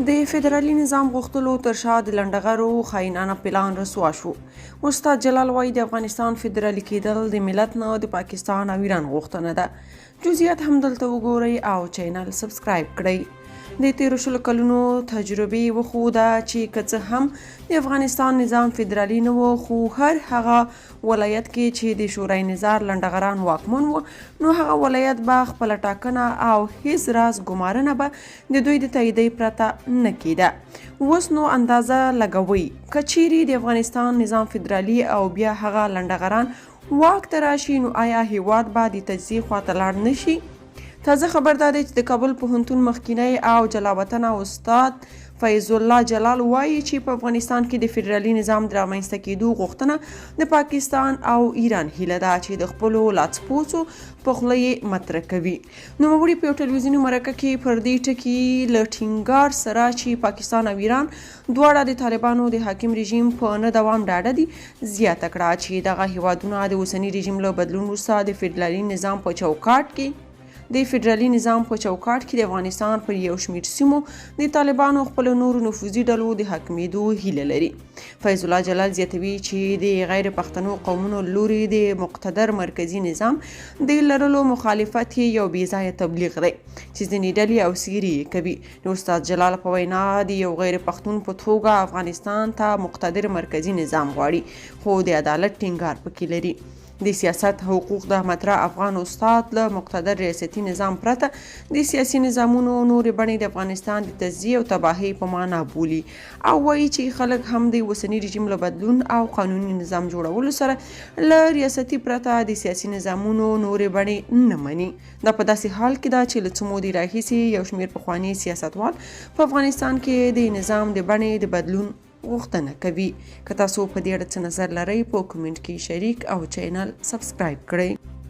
د فدرالي نظام غوښتلو تر شا د لنډغرو خاینانه پلان رسوا شو. استاد جلال وايي د افغانستان فدرالي کېدل د ملت نه د پاکستان او ایران غوښتنه ده. جزئیات هم دلته وګورئ او چینل سبسکرایب کړئ. د تیرو 20 کلونو تجربې وښوده چې که څه هم د افغانستان نظام فدرالي نه و، خو هر هغه ولایت کې چې د شورای نظار لنډغران واکمن و، نو هغه ولایت به خپله ټاکنه او هیڅ راز ګمارنه به د دوی د تاییدۍ پرته نه کیده. اوس نو اندازه لګوئ، که چیرې د افغانستان نظام فدرالي او بیا هغه لنډغران واک ته راشي، نو آیا هیواد به د تجزیې خواته لاړ نه شي؟ تازه خبر دا دی چې د کابل پوهنتون مخکینی او جلاوطنه استاد فیض الله جلال وایي چې په افغانستان کې د فدرالي نظام د رامنځته کېدو غوښتنه د پاکستان او ایران هیله ده چې د خپلو لاسپوڅو په خوله یې مطرح کوي. نوموړي په یو ټلویزیوني مرکه کې پر دې ټکي له ټینګار سره چې پاکستان او ایران دواړه د طالبانو د حاکم رژیم په نه دوام ډاډه دي، زیاته کړه چې دغه هیوادونه د اوسني رژیم له بدلون وروسته د فدرالي نظام په چوکاټ کې د فدرالي نظام په چوکاټ کې د افغانستان پر یو شمېر سیمو د طالبانو خپلو نورو نفوذي ډلو د حاکمېدو هیله لري. فیض الله جلال زیاتوي چې د غیر پښتنو قومونو لوري د مقتدر مرکزي نظام د لرلو مخالفت یې یو بې ځایه تبلیغ دی چې ځینې ډلې او څېرې یې کوي. د استاد جلال په وینا د یو غیر پښتون په توګه افغانستان ته مقتدر مرکزي نظام غواړي، خو د عدالت ټینګار پکې لري. د سیاست حقوق د مطرح افغان استاد له مقتدر ریاستي نظام پرته د سیاسي نظامونو نورې بڼې د افغانستان د تجزیې او تباهۍ په معنا بولي او وایي چې خلک هم د اوسني رژیم له بدلون او قانوني نظام جوړولو سره له ریاستي پرته د سیاسي نظامونو نورې بڼې نه مني. دا په داسې حال کې ده چې له څه مودې راهیسې یو شمېر پخواني سیاستوال په افغانستان کې د نظام د بڼې د بدلون غوښتنه کوي. که تاسو په دې اړه څه نظر لرئ، په کومنټ کې شریک او چینل سبسکرایب کړئ.